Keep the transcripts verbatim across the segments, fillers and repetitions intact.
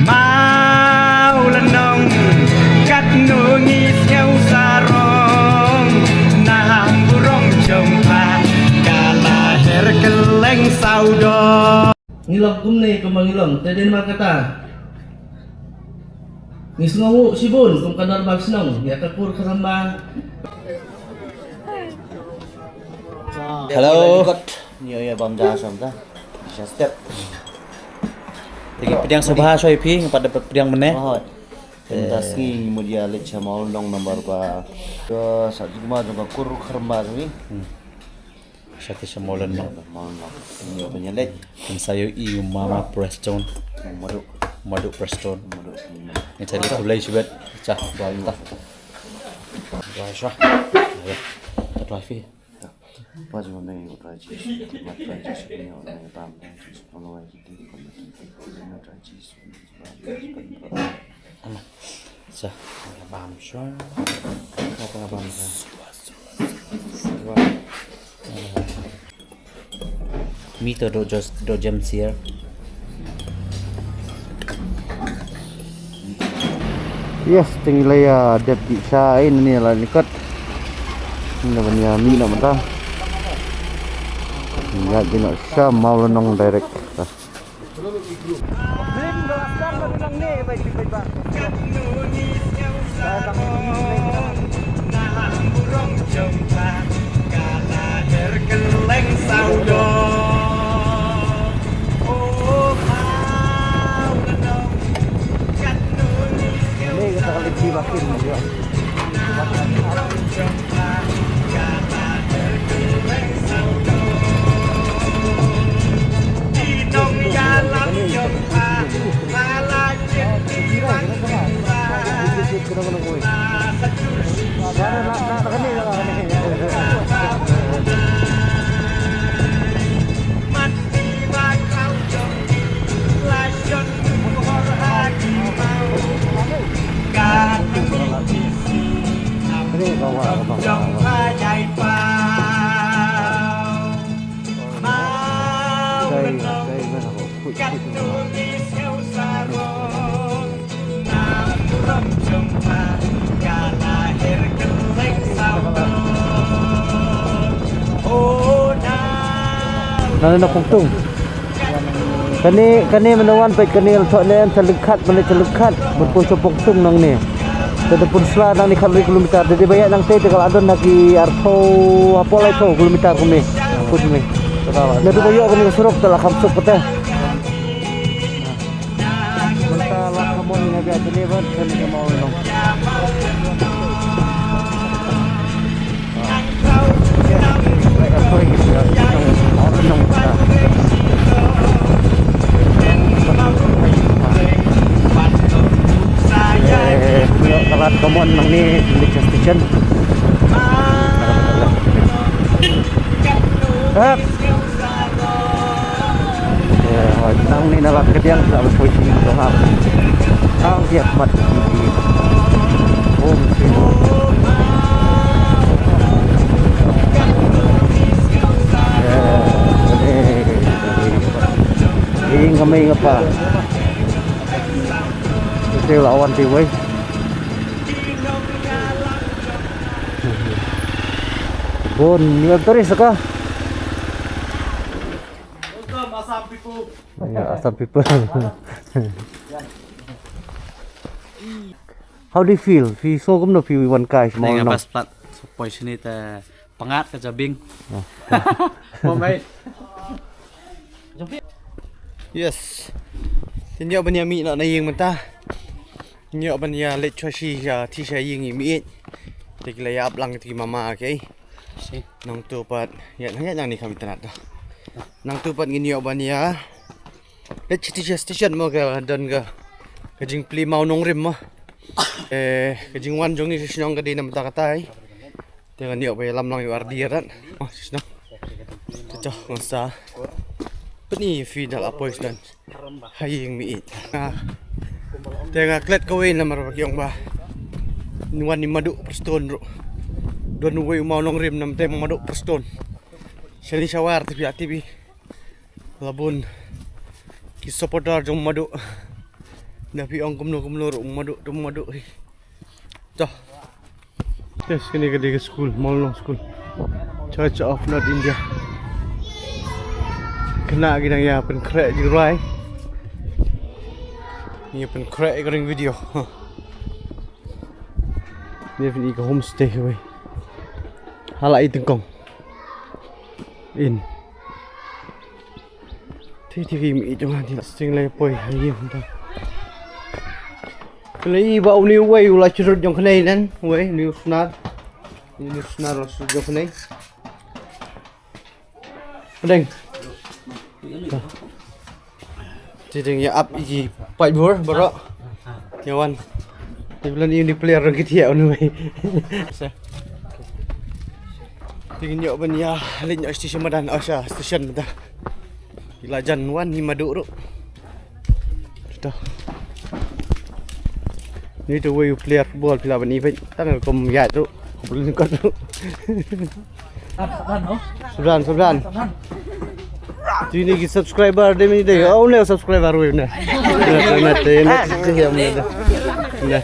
Mawlynnong, katno ngi sngew sarong, na hang burom jong pha, ka la her kylleng sawdong. Ngi long kumne kumba ngi long, te dei namar kata ngi sngewnguh shibun kum ka dorbar shnong ïa ka kur Kharamba. Hello. Ïa, ïa, bam da sam da. Sha step. Te pdiang sngewbha shuwa ïa phi, nga pat da pdiang mynne. Hooid. Te mynta sngi ngi mut ïa leit sha Mawlynnong namar ba ka sa jingma jong ka kur Kharamba jong ngi. Hmm. Sha ki sha Mawlynnong. Mawlynnong. Ngi ïoh ban ïa leit. Pynsa ïohi u Mama Prestone. Madu. Madu Prestone. Madu. Ngi sa leit khublei shibit. Cha, dua juta. Dua sha. Ïa. Dua fi. Ba jong ngi ïoh raji. Ba raji sha ngi ïoh ngi tam. Sha ngi ïoh raji. Sa, nga bam shuwa. Nga bam shuwa. Mi to do just do jam siar. Yes, te ngi la ïa dep dih sha, eh, ngi la nikot. Ngi la ban ïa mih noh mynta. Ngi ïa dih noh sha Mawlynnong direct. Nane na Pongtung. Kane, kane mynta wan peit kane la thoh ne sa lyngkhat, mynta sa lyngkhat. Bad poi sha Pongtung nangne. Te da pun sla nangne khathynriew kilometer. Te dei ba ïaid nangtei te ka la don ha ki arphew, hapoh laiphew kilometer kumne. Kumne. Naduh ba ïoh kane ka surok te la kham suk pat te. Mynta la ka mon nga bia kane bad kane ka Mawlynnong. Eh, ka lat ka mon nangne, Indonesia Station. Hap. Ïa, hooid, nangne na lad kadiang, la ban poi sha ïing jong nga. Tang ïa khmat ïa ki. Home team. Ïa, ïing ka mei ka pa. Te la wan te wei. Bun, ïa tourist ka. Welcome, Assam people. Yeah, Assam people. How do you feel? Phi sngew kumno phi wan kai sha Mawlynnong? Best plat. Poi shane te pyngngad ka jabieng. Oh. Mo mai. Yes. Te ngi ïoh ban ïa mih noh na ïing mynta. Ngi ïoh ban ïa leit shuwa shi sha, ti sha ïing i mih. Te ki la ïa ap lang te ki mama ki. Nangtu pat ïa, nang ïa nang ni kam internet to. Nangtu pat ngin ïoh ban ïa leit sha station mo, ka don ka, ka jingplie mawnongrim mo. Eh, ka jingwan jong ngi sha shnong ka dei na bynta kata hi. Te ngan ïoh ba ïalam lang ïa u R D rat. Oh, shisha. Te to, ngan sa pyni ïa phi da la poi sdang ha ïing mih. Ah. Te nga klet kawei namar ba ki ong ba wan i Madu Prestone ruh. Don uwei u maw nongrim namar te Madu Prestone. Shane sha wire te phi ïa tip i. La bun ki supporter jong Madu. Da phi ong kumno kumno ruh Madu, tu Madu hi. To. Yes, kane ka dei ka school, Mawlynnong School. Church of North India. Kane ki dang ïa pynkhreh jingrwai. Ïa pynkhreh ka ring video. Ïa pyn i ka homestay wei. Hala i tyngkong. In. Ti ti ki mi jong ha ti la sting lai poi ha ïing ta. Kane i ba uni wei u la churut jong kane nen, wei ni u snar. Ni u snar la churut jong kane. Deng. Ti deng ïa ap i ki paidbor baroh. Ïa wan. Ti plan i ni player rong kiti ïa uni wei. Ti ngin ïoh ban ïa leit ïoh station madan, oh sha station madan. Ila jan wan hi Madu ruh. To. Ni tu wei u player football phi lah ban i peit. Tang kum ïa ruh. Kum lin kot ruh. Sabran, sabran. Ti ni ki subscriber de mi de. Oh, ne subscriber wei ne. Ne, ne, ne, ne, ne, ne, ne.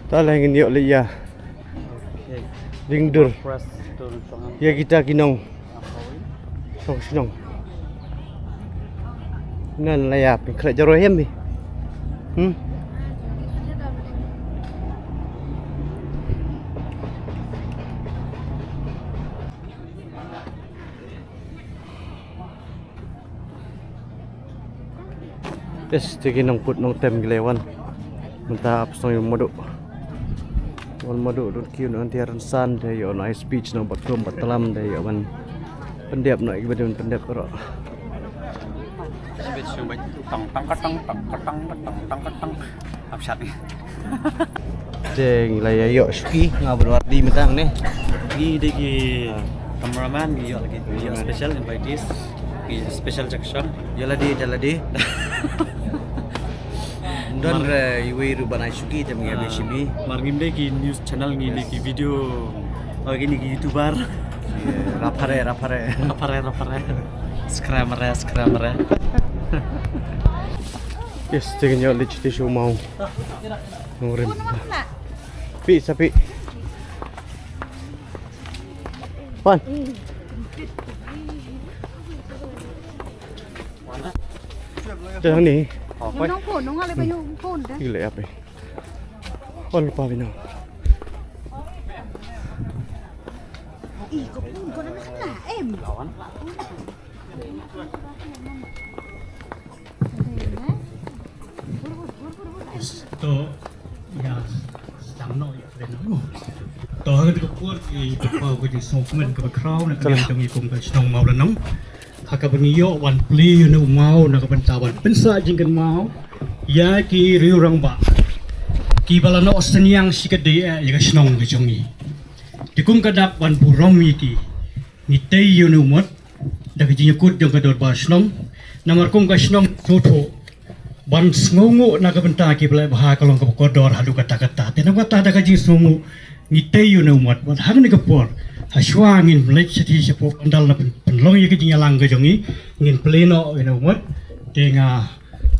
Ta la ngin ïoh leit ïa ring dur ïa kita ki nong shong shnong. Nan la ïa pynkhreh jaro hem bi. Hmm. Yes, te ki nongput nongtem ki la wan. Mynta ap song ïa u Madu. Wan Madu dut ki un anti aran san te ïa un ai speech nong bat kum bat talam te ïa ban pyndep noh ïa ki ba dei ban pyndep ro. Speech nong bat tong tong ka tong tong ka tong tong tong ka tong. Ap shat. Te ngi la ïa ïoh shuki nga bad Wardi mynta ne. Ngi dei ki cameraman, ngi ïoh lagi, ngi ïoh special invitees, ki special section. Ïa lade, ïa lade. Don re iwei ruh ban ai shuki te ngi ïa bishimi. Mar ngim dei ki news channel, ngi dei ki video. Oh, kine ki YouTuber. Rapare, rapare. Rapare, rapare. Scrammer, scrammer. Yes, te ngi ïoh leit shuti shu maw. Nongrim. Pi, sa pi. Wan. Te ni. Nong phone, nong ale ba yung phone de. Ile ape. Wan pa bino. Ih, ko phone ko na na em. To, ïa, sdang noh, ïa, kren noh. To, ha kane ka por, ki, ki, ki, ki, sngewkmen kaba khraw na ka liang jong ngi kum ka shnong Mawlynnong. Ha kaba ngi ïoh wan plie ïa une u maw na ka bynta ban pynsah jingkynmaw ïa ki riew rangbah kiba la noh synñiang shikatdei ïa ka shnong ka jong ngi. Te kum ka dak ban burom ïa ki, ngi tei ïa une u mot da ka jingïakut jong ka dorbar shnong. Namar kum ka shnong sngewthuh ban sngewnguh na ka bynta ki ba leh bha ka long kaba kordor haduh katta katta. Te namar kata da ka jingsngewnguh ngi tei ïa une u mot. Bad hangne ka por, ha shuwa ngin leit shathie shapoh pandal na pyn-, pynlong ïa ka jingïalang ka jong ngi, ngin plie noh ïa une u mot. Te nga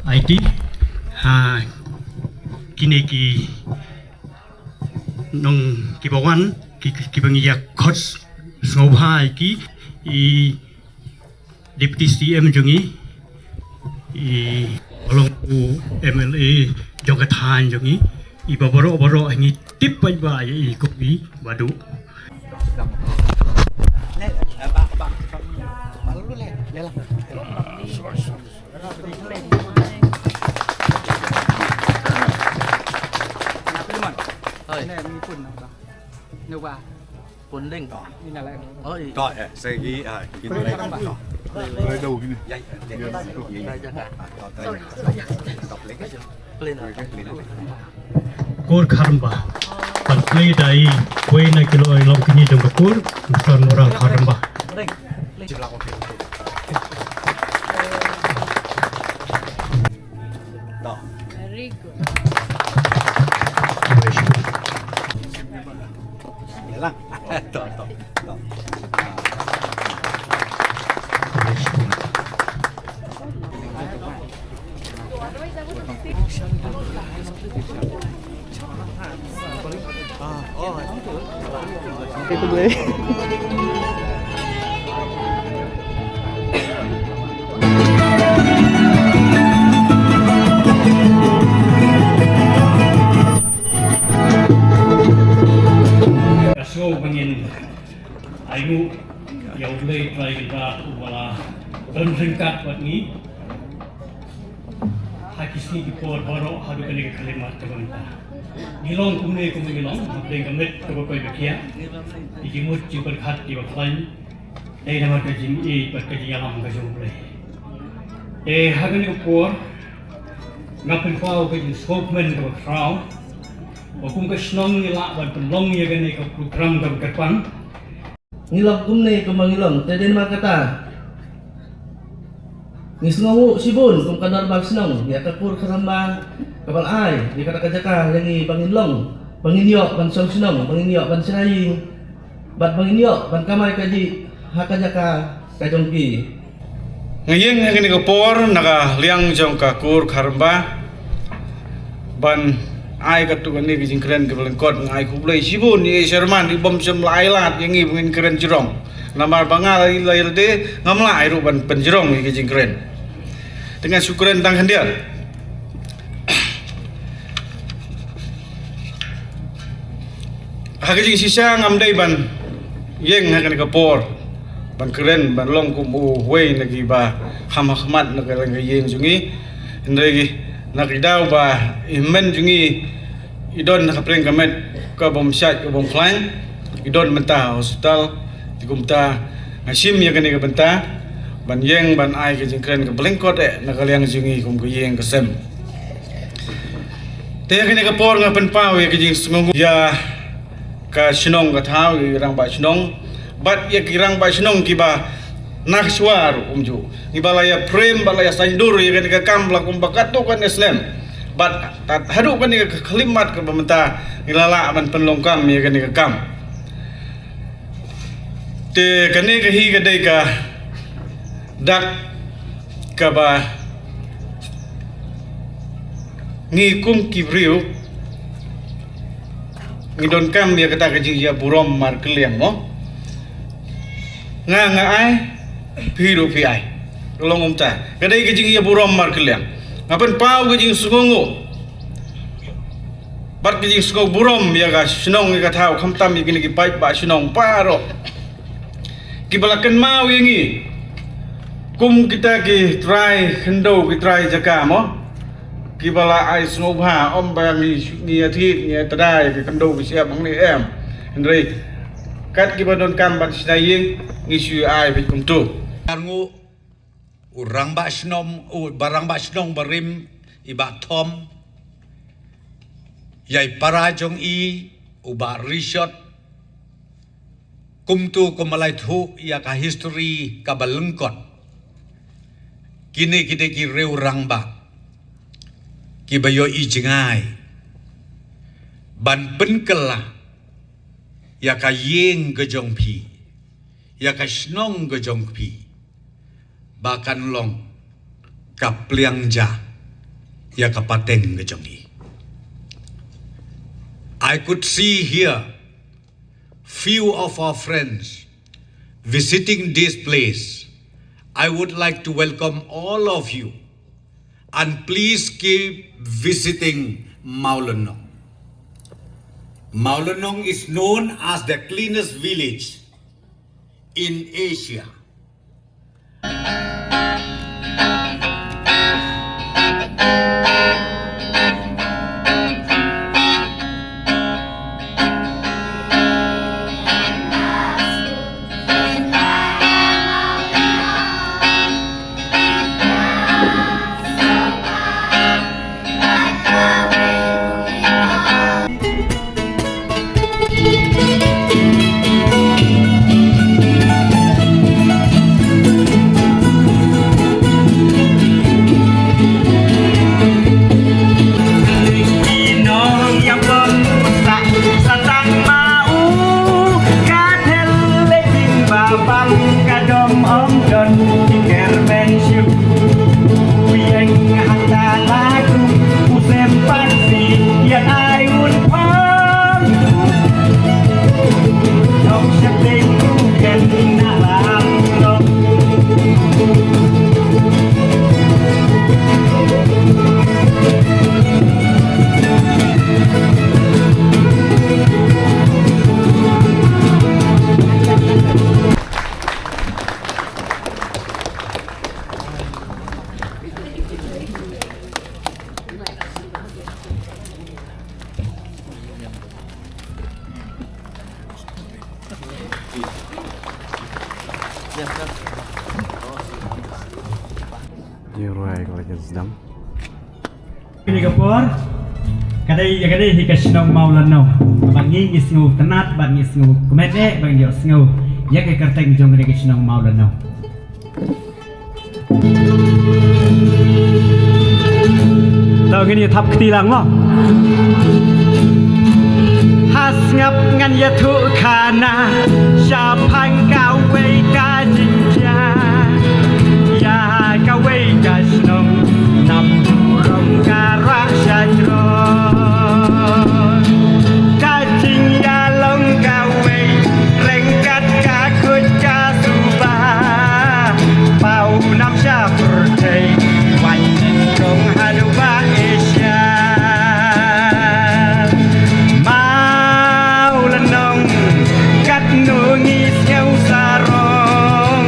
aiti ha kine ki nong kiba wan, ki, ki, kiba ngi ïa khot sngewbha ïa ki, i Deputy C M jong ngi, i ba long u M L A jong ka thaiñ jong ngi, i ba baroh baroh ngi tip paidbah ïa i kum i Madu. Hoi. Pun ding. Oi. To, eh, segi, ah, kini. Play dau kini. Ya, ya, ya. Ya, ya. Ah, to, to, ya. To, play. Play na. Kur Kharmbah. Ban plie da i wei na ki loi long kini jong ka kur, Mister Murang Kharmbah. Ring. Play. Jibla ko. Play. Very good. Yalah. Tok, tok, tok. Ka sngew ba ngin ainguh ïa U Blei Trai Kynrad uba la don ryngkat bad ngi ha ki sngi ki por baroh haduh kane ka khyllipmat kaba mynta. Ngi long kumne kumba ngi long hapdeng ka met kaba koit ba khiah, ïa ki mut jingpyrkhat kiba khlaiñ, dei namar ka jingïeit bad ka jingïalam ka jong U Blei. Te ha kane ka por nga pynpaw ka jingsngewkmen kaba khraw ba kum ka shnong ngi lah ban pynlong ïa kane ka program kaba kyrpang. Ngi long kumne kumba ngi long, te dei namar kata ngi sngewnguh shibun kum ka dorbar shnong ïa ka kur Kharamba kaba la ai ïa kata ka jaka ïa ngi ba ngin long, ba ngin ïoh ban shong shnong, ba ngin ïoh ban shna ïing, bad ba ngin ïoh ban kamai kajih ha ka jaka ka jong ki. Nga ïeng ha kane ka por na ka liang jong ka kur Kharamba ban ai katto katne ki jingkren kiba lyngkot. Nga ai khublei shibun ïa i Sherman, i bym shym la ai lad ïa ngi ba ngin kren jrong. Namar ba nga la, la lade ngam lah ai ruh ban pynjrong ïa ki jingkren. Te ngan shu kren tang khyndiat. Ha ka jingshisha ngam dei ban ïeng ha kane ka por ban kren ban long kum uwei na kiba kham ha khmat na ka liang ka ïing jong ngi. Hynrei na ki daw ba i hynmen jong ngi i don ha ka pdeng ka met ka bym shait ka bym khlaiñ, i don mynta ha hospital. Te kumta nga shim ïa kane ka bynta ban ïeng ban ai ka jingkren kaba lyngkot eh na ka liang jong ngi kum ka ïing ka sem. Te ha kane ka por nga pynpaw ïa ka jingsngewnguh ïa ka shnong ka thaw, ïa ki rangbah shnong bad ïa ki rangbah shnong kiba na ka shuwa ruh kumjuh, kiba la ïa prem bad la ïa saiñdur ïa kane ka kam la kumba katto katne snem. Bad tat haduh kane ka khyllipmat kaba mynta ngi la lah ban pynlong kam ïa kane ka kam. Te kane ka hi ka dei ka dak kaba ngi kum ki briew ngi donkam ïa kata ka jingïaburom markylliang mo. Nga nga ai, phi ruh phi ai. Ka long kumta. Ka dei ka jingïaburom markylliang. Nga pynpaw ka jingsngewnguh bad ka jingsngewburom ïa ka shnong ïa ka thaw, khamtam ïa kine ki paidbah shnong baroh kiba la kynmaw ïa ngi kum kita ki trai khyndew ki trai jaka mo, kiba la ai sngewbha, ym ba ngi, ngi ïa thied ngi ïa tdai ki khyndew ki shyiap hangne, em. Hynrei kat kiba donkam ban shna ïing ngi shu ai beit kumto. Arnguh u rangbah shnong, u ba rangbah shnong barim i Bah Thom, ïa i para jong i u Bah Rishot, kumto kum ba la ïathuh ïa ka history kaba lyngkot. Kine ki dei ki riew rangbah kiba ïohi jngai ban pynkylla ïa ka ïing ka jong phi, ïa ka shnong ka jong phi, ba kan long ka pliang ja ïa ka pateng ka jong i. I could see here few of our friends visiting this place. I would like to welcome all of you and please keep visiting Mawlynnong. Mawlynnong is known as the cleanest village in Asia. Sdang. Kane ka por ka dei, ka dei hi ka shnong Mawlynnong. Ba ngi ngi sngewtynnat, ba ngi sngewkmen eh, ba ngi ïohsngew ïa ka kyrteng jong kane ka shnong Mawlynnong. Tang ngin ïa thap kti lang mo. Ha sngap ngan ïathuh khana shaphang kawei ka jingjia, ïa kawei ka shnong nam burom ka rah sha jrong. Ka jingïalong kawei ryngkat ka kut ka suba, paw nam sha pyrthei, wan nyngkong haduh ba Asia. Mawlynnong, katno ngi sngew sarong,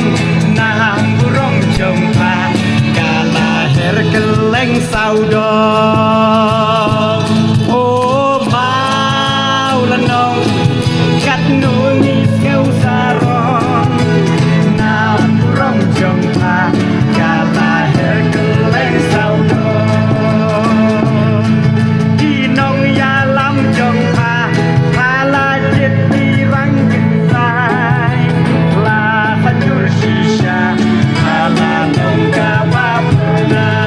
nam burom jong pha ka la her kylleng sawdong. O Mawlynnong, katno ngi sngew sarong, nam burom jong pha ka la her kylleng sawdong. Ki nongïalam jong pha, pha la jied ki rang kynsai, la sa jur shisha, pha la long kaba pynai.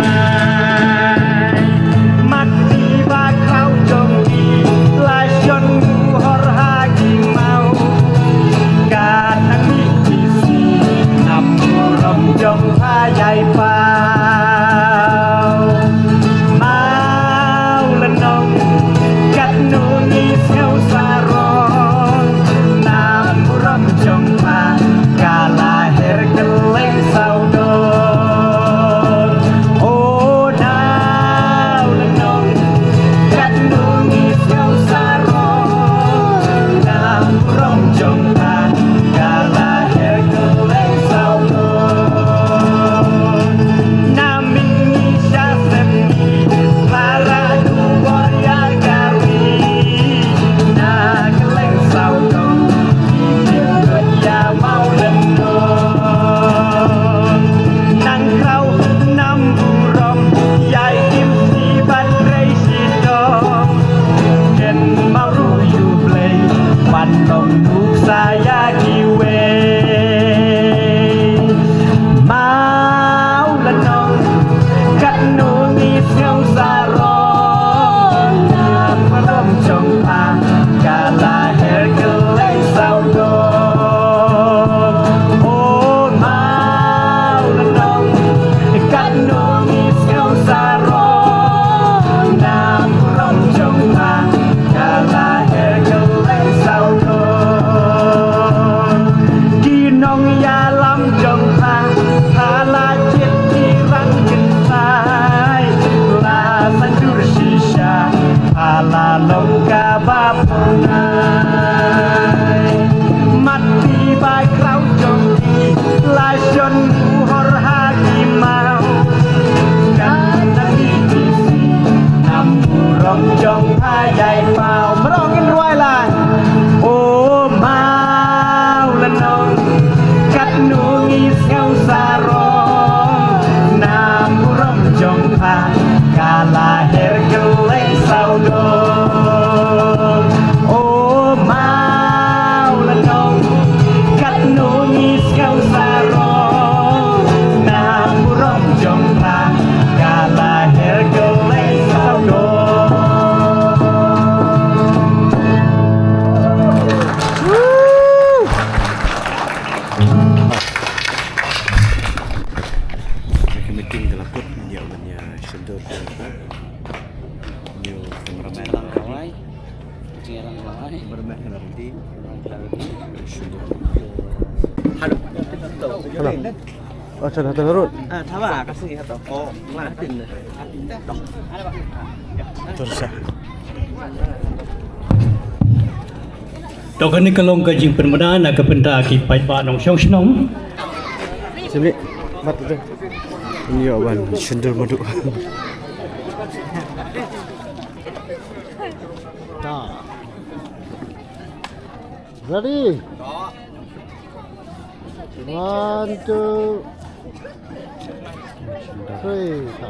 Mat ki bakhraw jong ki la shon buhor ha ki maw. Kat nang mih ki sngi, nam burom jong pha ïai paw. Mawlynnong, katno ngi sngew sarong, nam burom jong pha ka la her kylleng sawdong. O Mawlynnong, katno ngi sngew sarong, nam burom jong pha ka la her kylleng sawdong. Namar ngi sha sem ngi para du bor ïa ka ri, na kylleng sawdong ki jingkut ïa Mawlynnong. Nang kraw nam burom ïa i Kim Sni bad Rei Shitong. Ken Mawruh ïu Blei ban long nuksa ïa kiwei. Mawlynnong, katno ngi sngew sarong, nam burom jong pha ka la her kylleng sawdong. O Mawlynnong, katno ngi sngew sarong, nam burom jong pha ka la her kylleng sawdong. Ki nongïalam jong pha, pha la jied ki rang kynsai, la sa jur shisha, pha la long kaba pynai. Mat ki bakhraw jong ki la shon buhor ha ki maw. Kat nang mih ki sngi, nam burom jong pha ïai paw. Mrong ngin rwai lang. O Mawlynnong, katno ngi sngew sarong, nam burom jong pha ka la her kylleng sawdong. O Mawlynnong, katno ngi sngew sarong, nam burom jong pha ka la her kylleng sawdong. Ka meeting ka la kut, ïa ban ïa shyntur. New cameraman. Hello. Acha, dah terus. Ah, thaba ka sngi hato. Oh, ngla. Terus. To kane ka long ka jingpynbna na ka bynta ki paidbah nongshong shnong. Sini, bat tu. Ini awan, sendal madu. Ta. Ready? One, two. Hei, ta.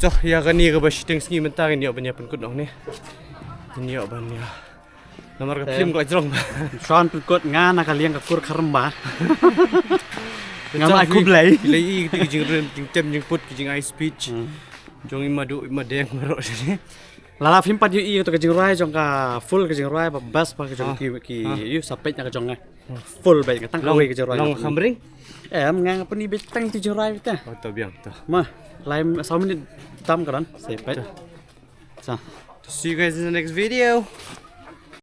Toh, ïa kane kaba shiteng sngi mynta ngin ïoh ban ïa pynkut noh ne. Ngin ïoh ban ïa. Namar ka film ka la jrong. Shuwa pynkut nga na ka liang ka kur kharamba. Nga ma ai khublei. Ki la i ki jingrim, jingtem, jingput, ki jingai speech. Hmm. Jong i Madu, i Madeng baroh sini. Lada phim pat ïohi ïa ka jingrwai jong ka, full ka jingrwai ba best ba ka jong ki, ki ïoh sa peit na ka jong nga. Full ba ka tang kawei ka jingrwai. Long kham ring? Em, nga nga pyni ba tang ki jingrwai ba ta. Oh, to biang to. Ma, lai saw minit tam ka don. Sa peit. Sa. To see you guys in the next video.